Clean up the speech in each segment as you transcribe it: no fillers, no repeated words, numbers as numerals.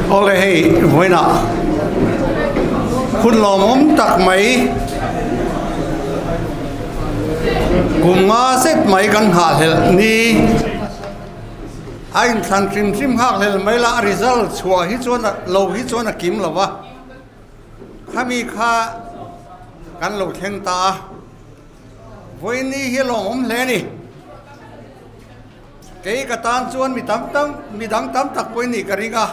Awle hei vawiinah hun lawmawm tak mai kum nga zet mai kan nghahhlelh ni a inthlan hrim hrim nghakhlel mai la a result chhuah hi chuan lo hi chuan a kim lo va khami kha kan lo thleng ta a vawiini hi lawmawm hle a ni. Kei ka tan chuan mi tam tam, mi dang tam tak pawhin nih ka ring a,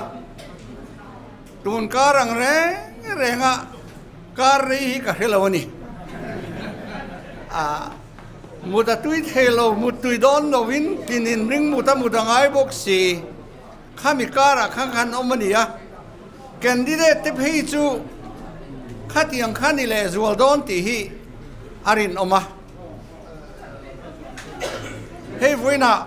tun kar ang reng renga kar rei hi ka hre lo a ni. Ah, mut a tui thei lo, mut tui dawn lovin tinin ring mut a mut a ngai bawk si, khami karah khan khan awm a ni a, candidate te phei chu khatiang kha ni lehzual dawn tih hi a rinawm a. Hei vawiinah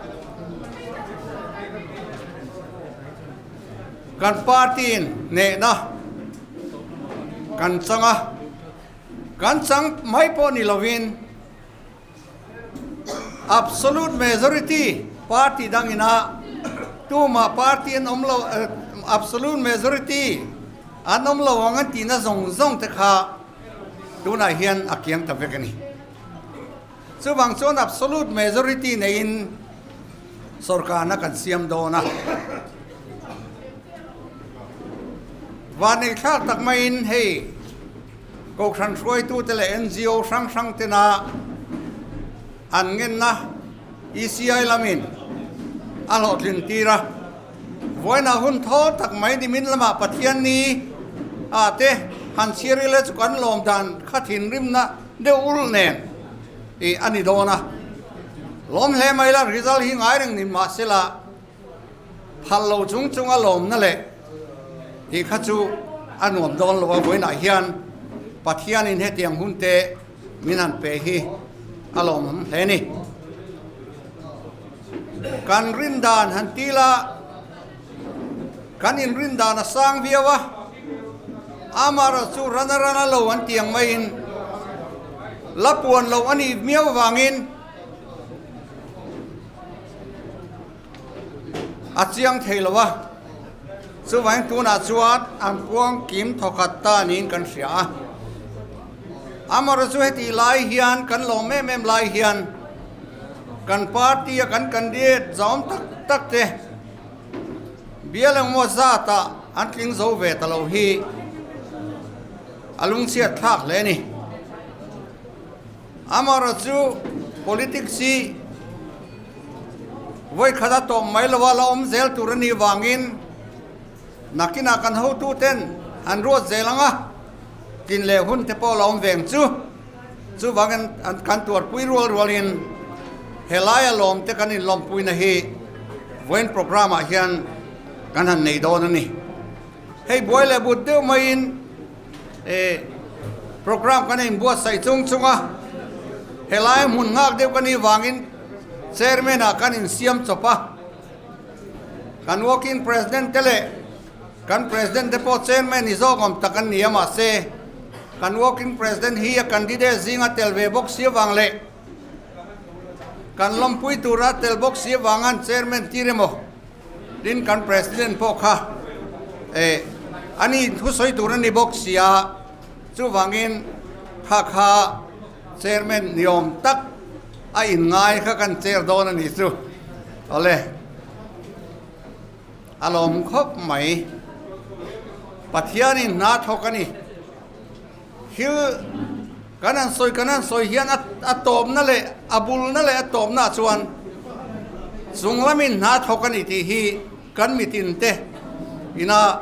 kan party in hnehna kan chang a, kan chang mai pawh ni lovin absolute majority party dangina tumah party an awm lo absolute majority an awm lo ang an tihna zawng zawng te kha tunah hian a kiang ta vek a ni. Chuvang chuan absolute majority neiin sorkarna kan siam dawn a. Vanneithlak tak maiin hei Kohhran hruaitute leh NGO hrang hrang tena an ngenna ECI lamin a hlawhtlin tir a. Vawiinah hun thaw tak mai nimin lamah Pathian ni ah te han chhiar ila chu kan lawm dan kha thinrimna deuh ul nen ih a ni dawn a. Lawm hle mai la result hi ngai reng ni mahsela phal lo chung chunga lawmna leh tih kha chu a nuam dawn lo a vawiinah hian Pathianin hetiang hun te min han pe hi a lawmawm hle ni. Kan rin dan han ti la, kan inrin dan a sang viau a, amaherawh chu rana rana lo an ti ang maiin la puan loh a nih miau avangin a chiang thei lo a, chuvangin tunah chuan an puang kim thawkhat ta niin kan hria a. Amaherawh chu hetih lai hian kan lawm em em lai hian, Kan party a kan candidate zawm tak tak te bial engmaw zatah an tling zo ve ta lo hi a lungchhiat thlak hle a ni. Amaherawh chu politics hi vawi khat a tawp mai lo a, la awm zel tur a nih vangin nakinah kan hotu ten an ruat zel ang a, tlin leh hun te pawh la awm veng chu. Chuvangin kan tuarpui rual rualin helaia lawmte kan inlawmpuina hi vawiin programme ah hian kan han nei dawn a ni. Hei buai leh but deuh maiin programme kan inbuatsaih chung chung a, helaia hmun nghak deuh ka nih vangin chairman ah kan insiam chawp a, kan working president te leh Kan President te pawh Chairman ni zawk awm tak an ni a mahse kan Working President hi a candidate zinga tel ve bawk si avang leh kan lawmpui tura tel bawk si avang an Chairman tir emaw tin kan President pawh kha eh ani thusawi tur a ni bawk si a chuvangin kha kha Chairman ni awm tak a inngai kha kan chair dawn a ni chu awle. A lawm khawp mai. Pathianin hna thawk a ni. Thil kan han sawi kan han sawi hian a tawpna leh a bulna leh a tawpna ah chuan chung lamin hna thawk a ni tih hi kan mitin te ina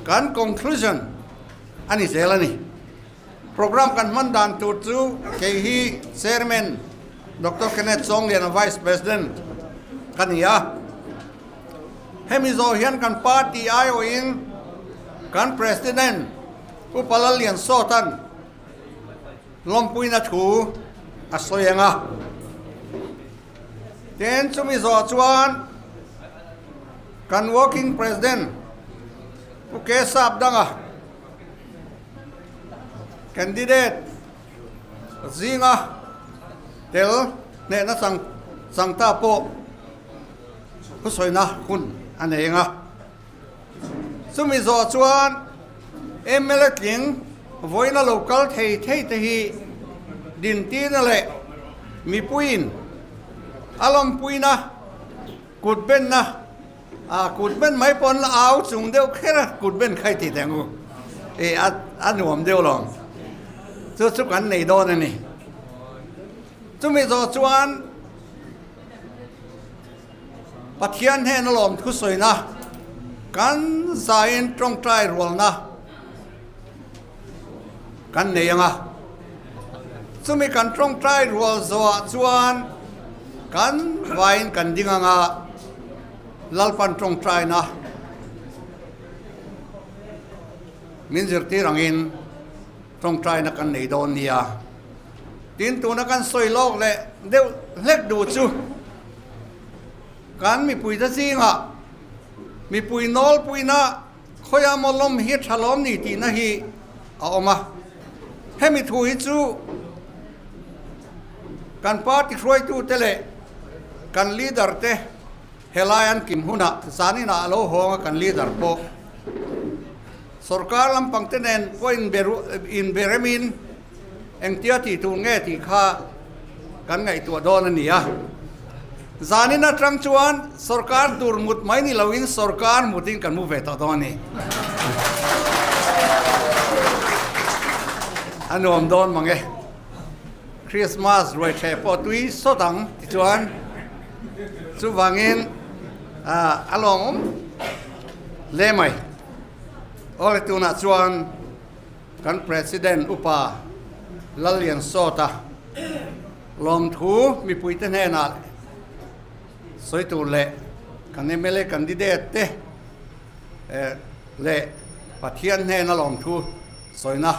kan conclusion a ni zel a ni. Program kan hman dan tur chu kei hi Chairman Doctor Kenneth Chawngliana Vice President ka ni a. Hemi zawh hian kan party aiawhin kan President Pu Palalian Sawtan lawmpuina thu a sawi ang a. Tin chumi zawh chuan. Kan working president Pu Kesap Danga candidate zinga tel hnehna chang chang ta pawh thusawina hun a nei ang a. Chumi zawh chuan mla tling vawiina lo kal thei thei te hi dintina leh mipuiin a lawmpuina Kut benna, a kut ben mai pawh an la au chung deuh kher a, kut ben kha i ti teh ang u, e a a nuam deuh lo ang, chu chu kan nei dawn a ni. Chumi zawh chuan Pathian hnena lawm thusawina kan zaiin tawngtai rualna kan nei ang a, chumi kan tawngtai rual zawhah chuan kan vaiin kan ding ang a, Lalpan tawngtaina min zirtir angin tawngtaina kan nei dawn nia. Tin, tuna kan sawi lawk leh deuh hlek duh chu kan mipuite zingah mipui nawlpuina Khawiah maw lawm hi tha lawm ni tihna hi a awm a, hemi thu hi chu kan party hruaitute leh kan leader te helai an kim hunah zaninah a lo hawng a kan leader pawh sorkar lampang te nen pawh inberemin Engtia tih tur nge tih kha kan ngaihtuah dawn a ni a. Zanin atang chuan sorkar tur mut mai ni loin sorkar mutin kan mu ve tawh dawn a ni. A nuam dawn mang e. Christmas ruai ṭheh pawh tui sawt ang tichuan chuvangin a lawmawm hle mai. Awle tunah chuan Kan President Upa Lalliansawta lawmthu mipuite hnenah sawi tur leh kan mla candidate te leh Pathian hnena lawmthu sawina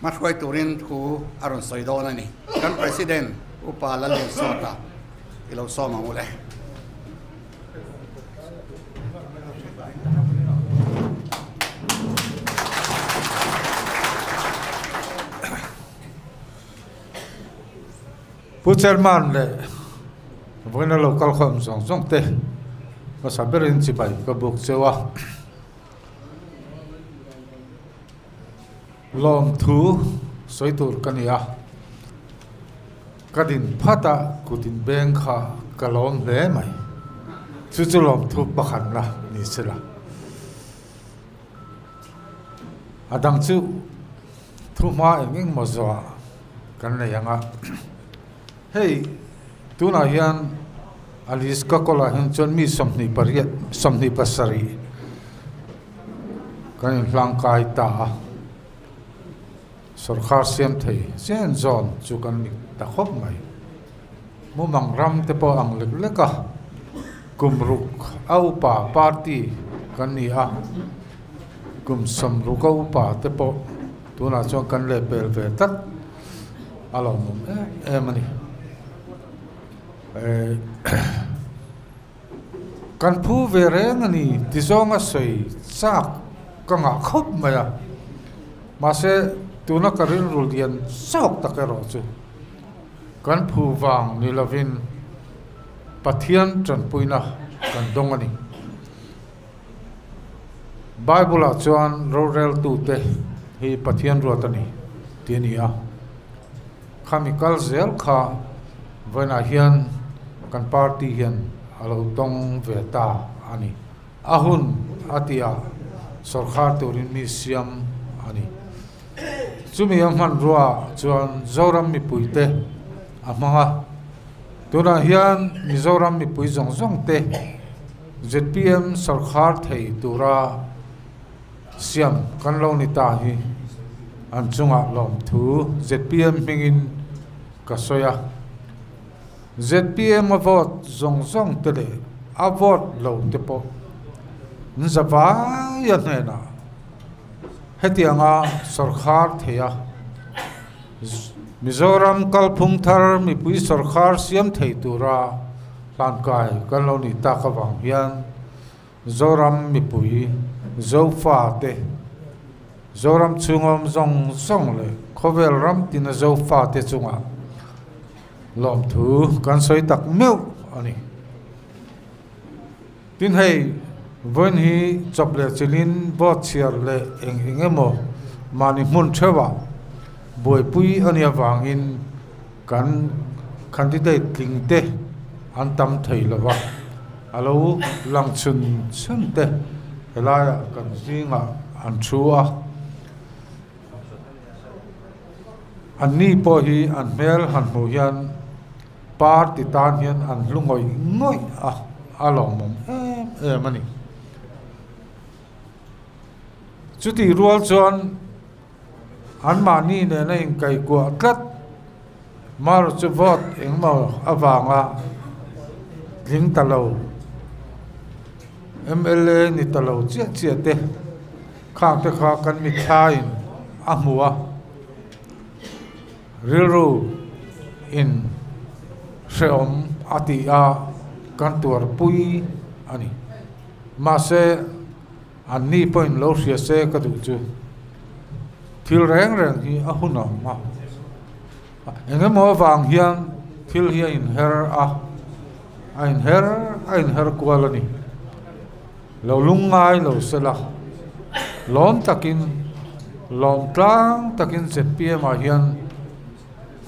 hmahruai turin thu a rawn sawi dawn a ni. Kan President Upa Lalliansawta i lo sawm ang u le. Pu Chairman leh vawiina lo kal khawm zawng zawng te hmasa berin chibai ka buk cheu a. Lawmthu sawi tur ka ni a. Ka din phat a, kut in beng kha ka lawm hle mai. Chu chu lawmthu pakhatna ni sela. A dang chu thu hma eng eng maw zawhah kan nei ang a. Hei tunah hian Alice ka kawlah hian chuan mi 28 27 kan inhlangkai ta a. Sorkar siam thei chen zawn chu kan ni ta khawp mai. Mumang ram te pawh ang lek lek a, kum ruk a upa party kan ni a, kum 60 a upa te pawh tunah chuan kan leh pel ve tlat a lawmawm em em a ni. Kan phu ve reng a ni ti zawnga sawi chak ka ngah khawp mai a, mahse tuna ka rilru lian zawk tak erawh chu kan phu vang ni lovin Pathian tanpuina kan dawng a ni. Bible-ah chuan roreltute hi Pathian ruat a ni tih a ni a, khami kal zel kha vawiinah hian kan party hian a lo tawng ve ta a ni. A hun a tihah sawrkhar turin mi siam a ni. Chumi a hmanruaah chuan Zoram mipuite a hmang a, tunah hian Mizoram mipui zawng zawng te zpm sawrkhar thei tura siam kan lo ni ta hi an chungah lawmthu zpm hmingin ka sawi a. Zpm a vote zawng zawng te leh a vote lo te pawh an za vaia hnenah hetianga sawrkhar thei a, Mizoram kalphung thar mipui sawrkhar siam thei tura. hlankai kan lo nih tak avang hian Zoram mipui, Zofate, Zoram chhungawm zawng zawng leh khawvel ram tina Zofate chungah lawmthu kan sawi tak meuh a ni. Tin hei, vawiin hi chawp leh chilhin vote chhiar leh eng eng emaw mahni hmun theuhah buaipui a nih avangin kan candidate tling te an tam thei lo va, a lo lang chhun chhun te helaiah kan zingah an thu a. Anni pawh hi an hmel han hmuh hian party tan hian an hlu ngawih ngawih a, a lawmawm em em a ni. Chutih rual chuan anmahni nena inkaihkuah tlat mar chu vote engmaw avanga tling ta lo mla ni ta lo chiah chiah te Khang te kha kan mitthla in a hmu a, rilru in hrehawm a ti a, kan tuarpui a ni. Mahse, an ni pawhin lo hria se ka duh chu thil reng reng hi a hun a awm a, eng emaw avang hian thil hi a inher a, a inher a inher kual a ni. Lo lungngai lo sela, lawm takin, lawm tlang takin zpm ah hian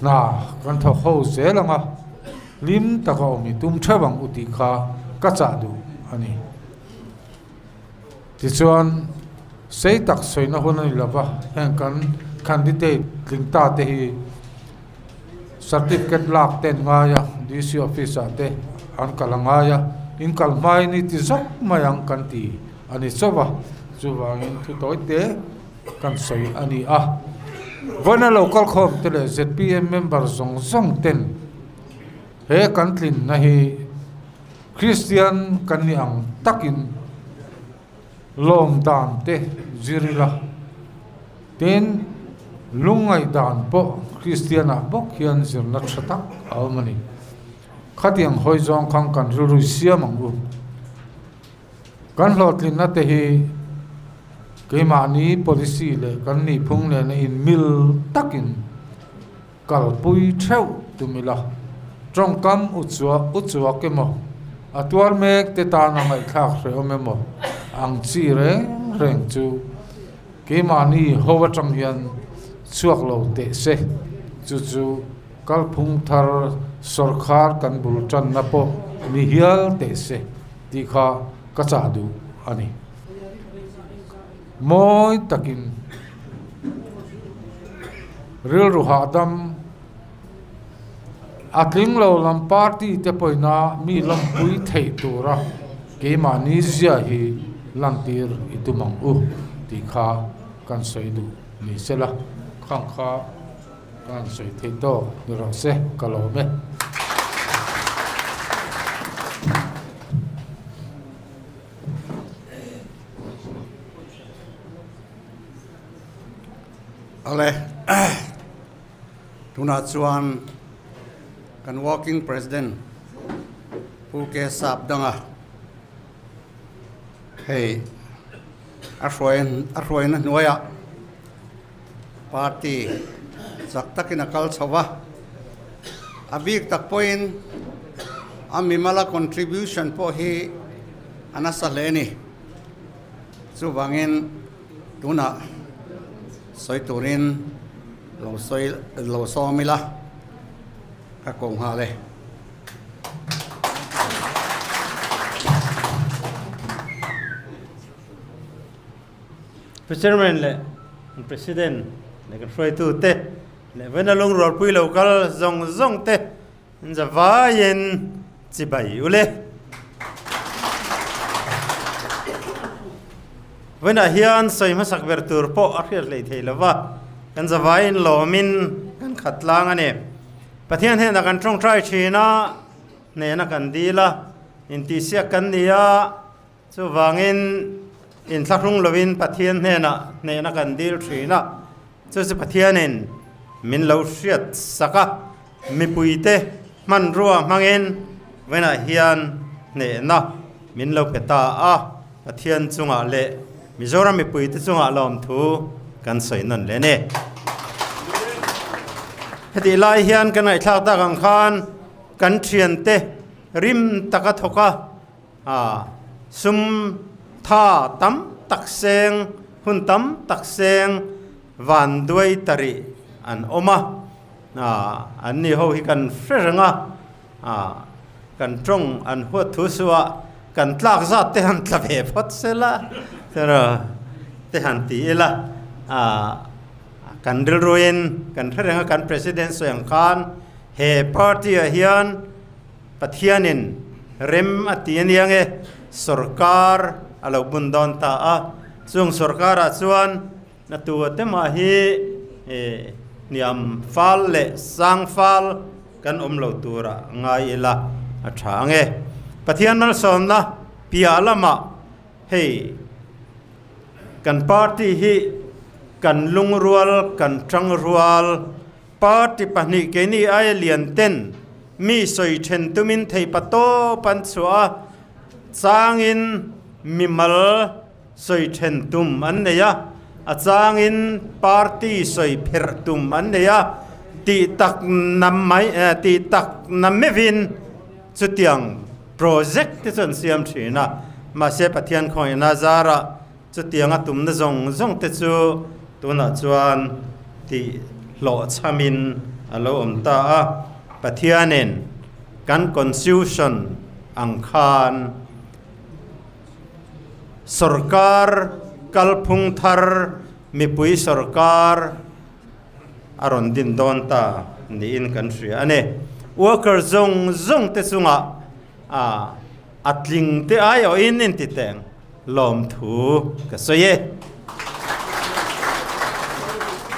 hna kan thawk ho zel ang a, hlim taka awm i tum theuh ang u tih kha ka chah duh a ni. Tichuan, sei tak sawina hun a ni lova, heng kan candidate tling ta te hi Certificate lak te an ngai a, DC office ah te an kal a ngai a, in kal hmain i ti zawk mai ang kan ti a ni chauh a, chuvangin thu tawi te kan sawi a ni a. Vawiina lo kal khawm te leh zpm member zawng zawng ten he kan tlinna hi Kristian kan ni ang takin lawm dan te zir ila, tin lungngaih dan pawh Kristianah bawk hian zirna tha tak a awm a ni. Khatiang hawi zawng khan kan rilru siam ang u. Kan hlawhtlinna te hi keimahni policy leh kan nihphung nena inmil takin Kalpui theuh tum ila, tawngkam uchuak uchuak emaw, a tuar mek te tana ngaihthlak hrehawm emaw ang chi reng reng chu keimahni ho atang hian chhuak lo teh se, chu chu kalphung thar sawrkhar kan bul tanna pawh ni hial teh se tih kha ka chah duh a ni. Mawi takin rilru hahdam a tling lo lam party te pawina mi lawmpui theih tura keimahni zia hi lantir i tum ang u tih kha kan sawi duh ni sela, khang kha kan sawi theih tawk ni rawh se ka lawm e. Ale tunah chuan kan working president Pu K Sap danga hei a hruai a hruaina hnuaiah party chak takin a kal chho va a bik tak pawhin a mimala contribution pawh hi a nasa hle a ni. Chuvangin tunah sawi turin lo sawi lo sawm ila ka ko nghal e. Pu Chairman leh President leh kan hruaitu te leh vawiina lungrualpui lo kal zawng zawng te an za vaiin chibai ule. Vawiinah hian sawi hmasak ber tur pawh a hriat hlei thei lova, kan za vaiin lawmin kan khat tlang a ni. Pathian hnenah kan tawngtai thin a, hnehna kan dil a, intihsiak kan ni a, Chuvangin inthlahrung lovin Pathian hnenah hnehna kan dil thin a, chu chu Pathianin min lo hriat sak a, mipuite hmanrua hmangin Vawiinah hian hnehna min lo pe ta a, Pathian chungah leh Mizoram mipuite chungah lawmthu kan sawi nawn leh a ni. Hetih lai hian kan ngaihthlak tak ang khan kan thiante rim taka thawk a, sum tha tam tak seng, hun tam tak seng van duai ta rih an awm a, an ni ho hi kan hre reng a. Kan tawng an huat thu suah kan tlak zat te han tla ve phawt sela te han ti ila kan rilruin kan hre reng a kan president sawi ang khan he party ah hian Pathianin rem a ti ania nge sorkar a lo bun dawn ta a chung sorkar ah chuan Na tu te mah hi hniam fal leh sang fal kan awm lo tura ngai ila a tha ang e. Pathian malsawmna piah lamah hei kan party hi kan lungrual kan tangrual party pahnih keini aia lian ten mi sawi then tumin theipa tawp an chhuah a, changin mimal sawi then tum an nei a, a changin party sawi pherh tum an nei a, tih tak na mai tih tak na meuhin chutiang project te chu an siam thin a, mahse Pathian khawngaihna zarah chutiang a tumna zawng zawng te chu tunah chuan tih hlawhchhamin a lo awm ta a, Pathianin kan constitution ang khan. Sorkar kalphung thar mipui sorkar a rawn din dawn ta niin kan hria a ni. Worker zawng zawng te chungah a tling te aiawhin intiteng lawmthu ka sawi e.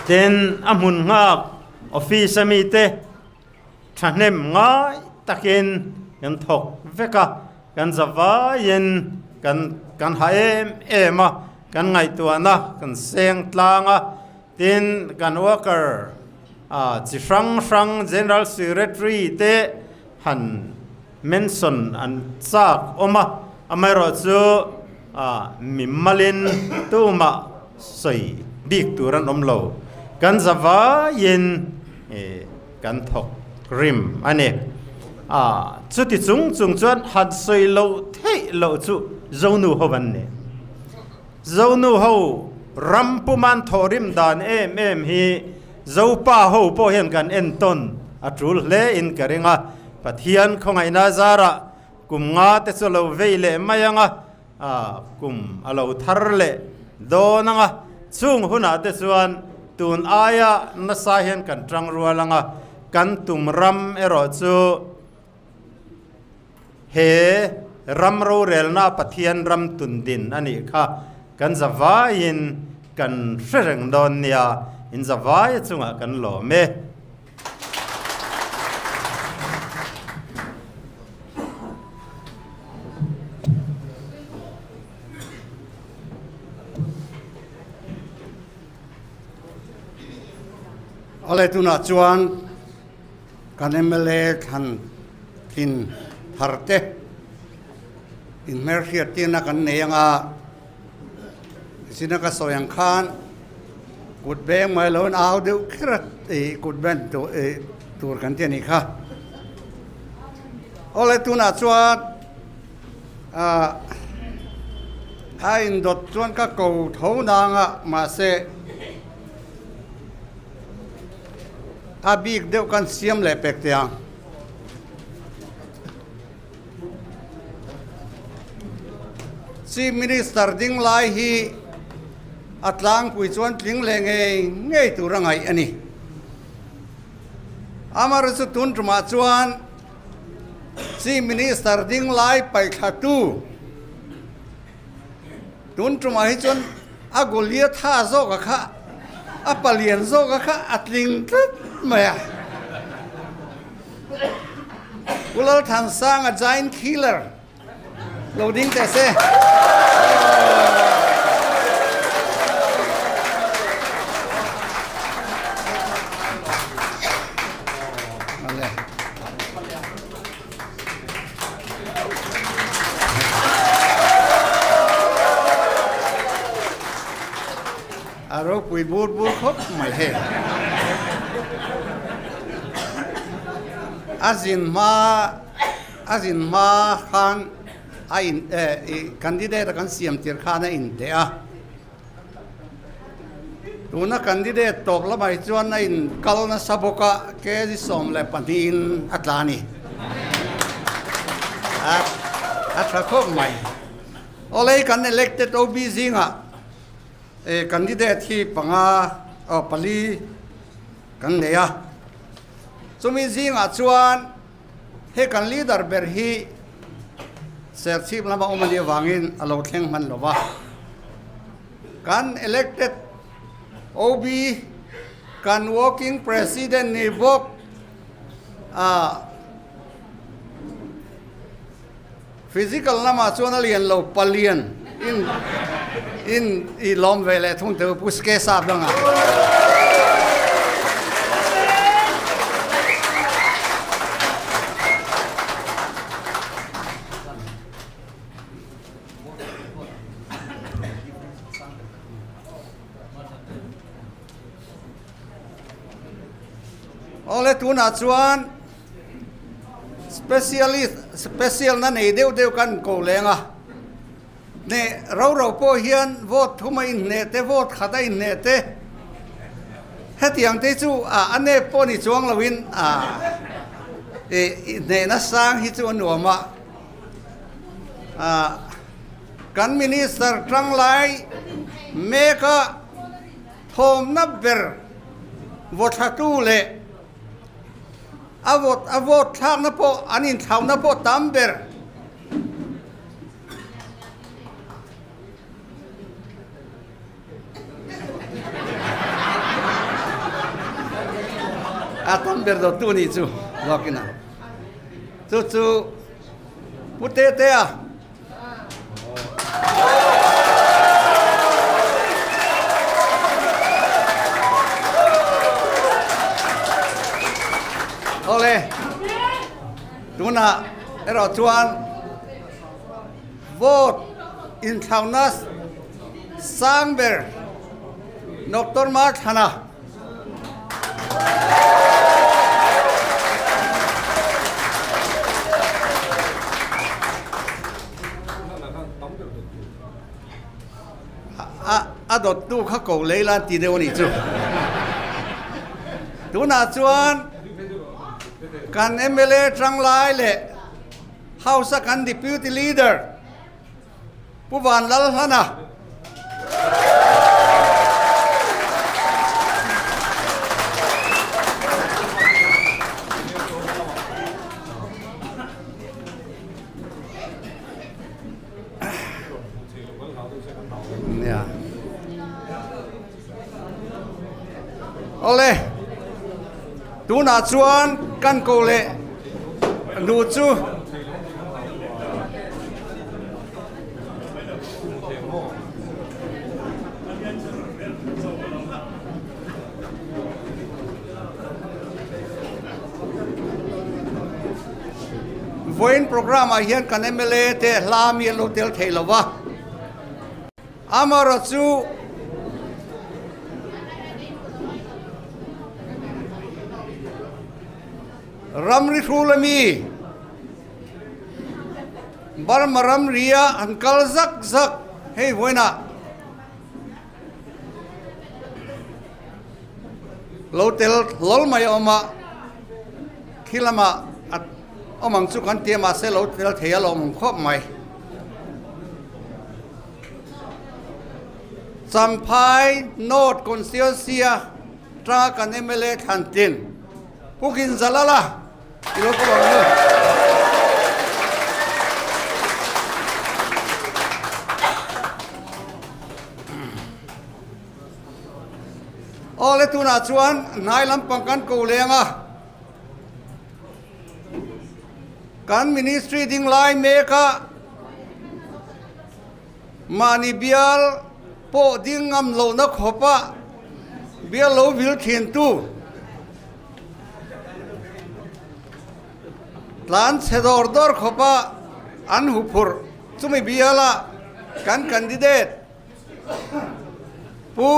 Tin, a hmun nghak office a mite thahnem ngai takin kan thawk vek a. Kan zavaiin kan kan ha em em a, kan ngaihtuahna kan seng tlang a, tin kan worker ah chi hrang hrang General Secretary te han mention an chak awm a, amaherawhchu ah mi malin tumah sawi bik tur an awm lo, kan zavaiin Kan thawk rim a ni. A, chuti chung chung chuan han sawi loh theih loh chu Zonu ho an ni. Zonu ho ram puman thawh rim dan em em hi Zopa ho pawh hian kan entawn a tul hle in ka ring a. Pathian khawngaihna zarah kum nga te chu lo vei leh mai ang a, A kum a lo thar leh dawn ang a, chung hunah te chuan tun aia nasa hian kan tang rual ang a, kan tum ram erawh chu he ram rorelna Pathian ram tun din a nih kha kan zavaiin kan hre reng dawn nia, in zavaia chungah kan lawm e. Awle tunah chuan kan mla thlan thin thar te inhmer hriat tirna kan nei anga zina ka sawi ang khan Kut beng mai lo in au deuh kher a ih kut ben tur ih tur kan ti a nih kha. Awle tunah chuan ah a indawt chuan ka ko tho nang a mahse a bik deuh kan siam leh pek teh ang. Chief Minister ding lai hi a tlangpui chuan tling leh ngei ngei tur a ngaih a ni. Amaherawhchu chu tun tumah chuan Chief Minister ding lai paihthla tu tun tumah hi chuan a Goliatha zawk a kha a palian zawk a kha a tling tlat mai a. Pu Lalthansanga Giant Killer lo ding teh se. ropui bur bur khawp mai hei. A zin hma a zin hma khan a in candidate a kan siam tir khan a inteh a. Tuna candidate tawp lamah hi chuan a in kal nasa bawk a, kg 12 in a tla a ni. A tha khawp mai. Awlei kan elected OB zingah candidate hi panga aw pali kan nei a. Chumi zingah chuan he kan leader ber hi Serchhip lama awm a nih avangin a lo thleng hman lo va. Kan elected OB, kan working president ni bawk a physical lamah chuan a lian lo palian in in i lawm ve leh thung teu Pu Ske Sap dangah. Awle tunah chuan specialist special na nei deuh deuh kan ko leng a hneh ro ro pawh hian vote thum a inhneh te vote khat a inhneh te hetiang te chu a a nep pawh ni chuang loin a ih hnehna sang hi chu a nuam a. Kan Minister tanglai meka thawmna ber vawthlatu leh a vawt a vote thlakna pawh an inthlauhna pawh tam ber. A tam ber dawttu nih chu zawkin a chu chu Pu Tetea. Awle, tunah erawh chuan vote inthlauhna sang ber Doctor Marthana. A dawttu kha ko lei lan ti deuh a nih chu. Tunah chuan kan mla tanglai leh House a kan Deputy Leader Pu Vanlalhlana. Awle, tunah chuan kan ko leh nu chu Vawiin programme ah hian kan mla te hla mi an lo tel thei lo va. Amaherawhchu, ramri hrul ami Burma ramria an kal zak zak hei vawiinah lo tel hlawl mai a awm a, khi lamah a awm ang chu kan ti a mahse lo tel thei a lo awm khawp mai. Champhai North Constituency-a tanga kan mla thlan tlin Pu Ginzalala i lo kawm ang u. Aw le tunah chuan hnai lampang kan ko leng a, kan ministry ding lai meka Mahni bial pawh ding ngam lohna khawpa bial lo vil thintu tlan chhe dawr dawr khawpa an huphurh chumi biala kan candidate Pu.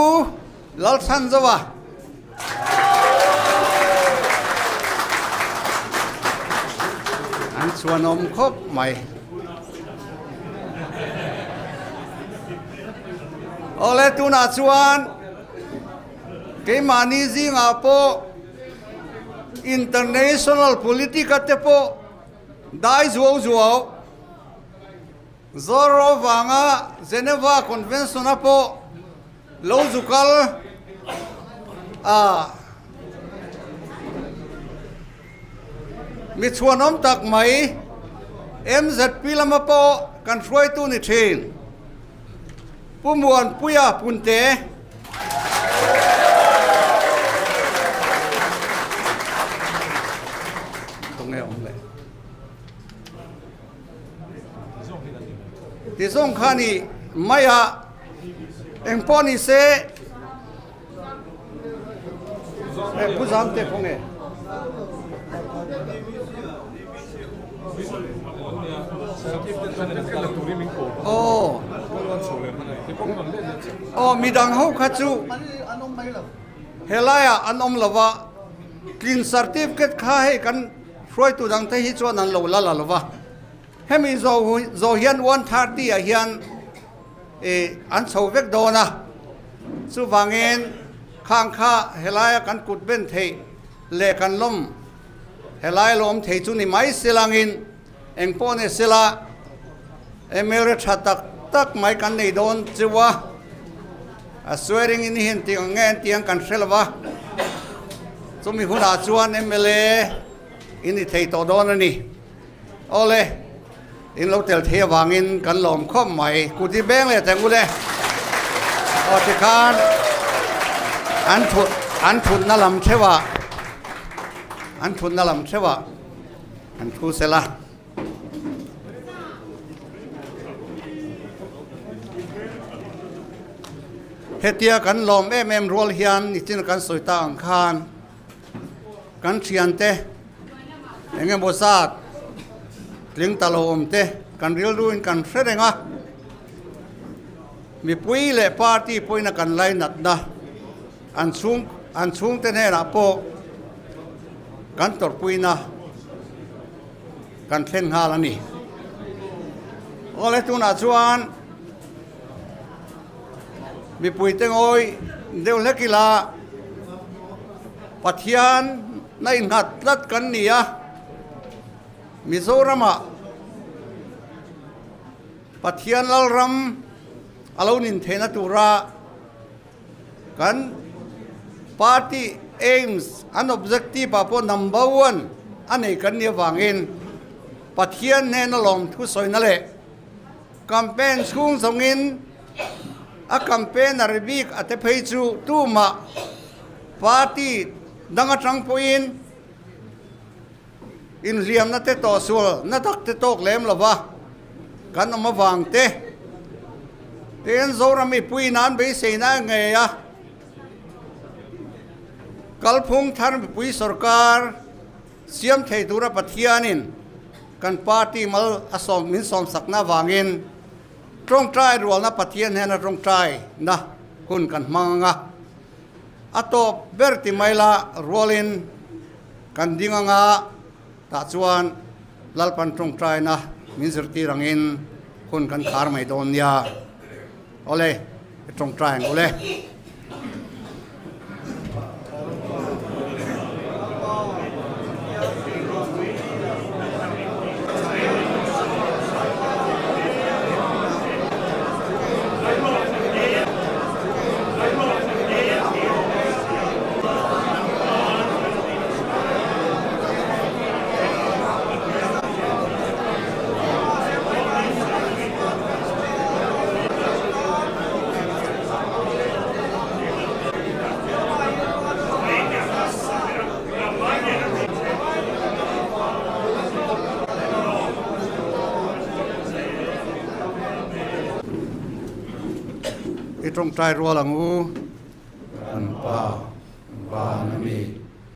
Lalchhanzova. An chhuanawm khawp mai. Awle tunah chuan keimahni zingah pawh international politic-a te pawh dai zuau zuau Zorro vanga Geneva Convention-a pawh lo zu kal a, mi chhuanawm tak mai MZP lama pawh kan hruaitu ni thin Pu Muanpuia Punte. Tunge awm leh? Ti zawng kha ni mai a, eng pawh ni se e pu zam te khaw nge? Aw aw midang ho kha chu helaiah an awm lo va, tlin certificate kha hei kan Hruaitu dangte hi chuan an lo la la lo va, hemi zawh hian 1:30 ah hian an chho vek dawn a, chuvangin khang kha helaia kan kut ben theih leh kan lawm helai lawm thei chu ni mai silangin eng pawh ni sela MLA tha tak tak mai kan nei dawn cheu a, a swearing in hian tih ang nge an tih ang kan hre lo va, chumi hunah chuan MLA in i thei tawh dawn a ni. Awle, in lo tel thei avangin kan lawm khawp mai. Kut i beng leh teng ule. Aw tikhan an thut an thutna lam theuhah an thutna lam theuhah an thu sela. Hetia kan lawm em em rual hian nichina kan sawi ta ang khan kan thiante eng emaw zat tling ta lo awm te kan rilruin kan hre reng a, mipui leh party pawhin a kan lainatna an chhung an chhungte hnenah pawh kan tawrhpuina kan thlen nghal a ni. Awle tunah chuan mipuite ngawi deuh hlek ila Pathian na innghat tlat kan ni a, Mizoramah Pathian Lalram a lo nin theihna tura Kan party aims an objective ah pawh number one a nei kan nih avangin Pathian hnena lawmthu sawina leh campaign chhung zawngin a campaigner bik a te phei chu tumah party dang atang pawhin inhliamna te tawhsual na tak te tawk lem lova kan awm avang te tin Zoram mipui nan beiseina a ngei a, kalphung thar mipui sorkar siam thei tura Pathianin kan party mal a sawm min sawmsakna avangin tawngtai rualna Pathian hian a tawngtai na hun kan hmang ang a, a tawp ber ti mai la rualin Kan ding anga tah chuan Lalpan tawngtaina min zirtir angin hun kan khar mai dawn nia. Awle, i tawngtai ang awle. I tawngtai rual ang u. Kan Pa, Van a mi.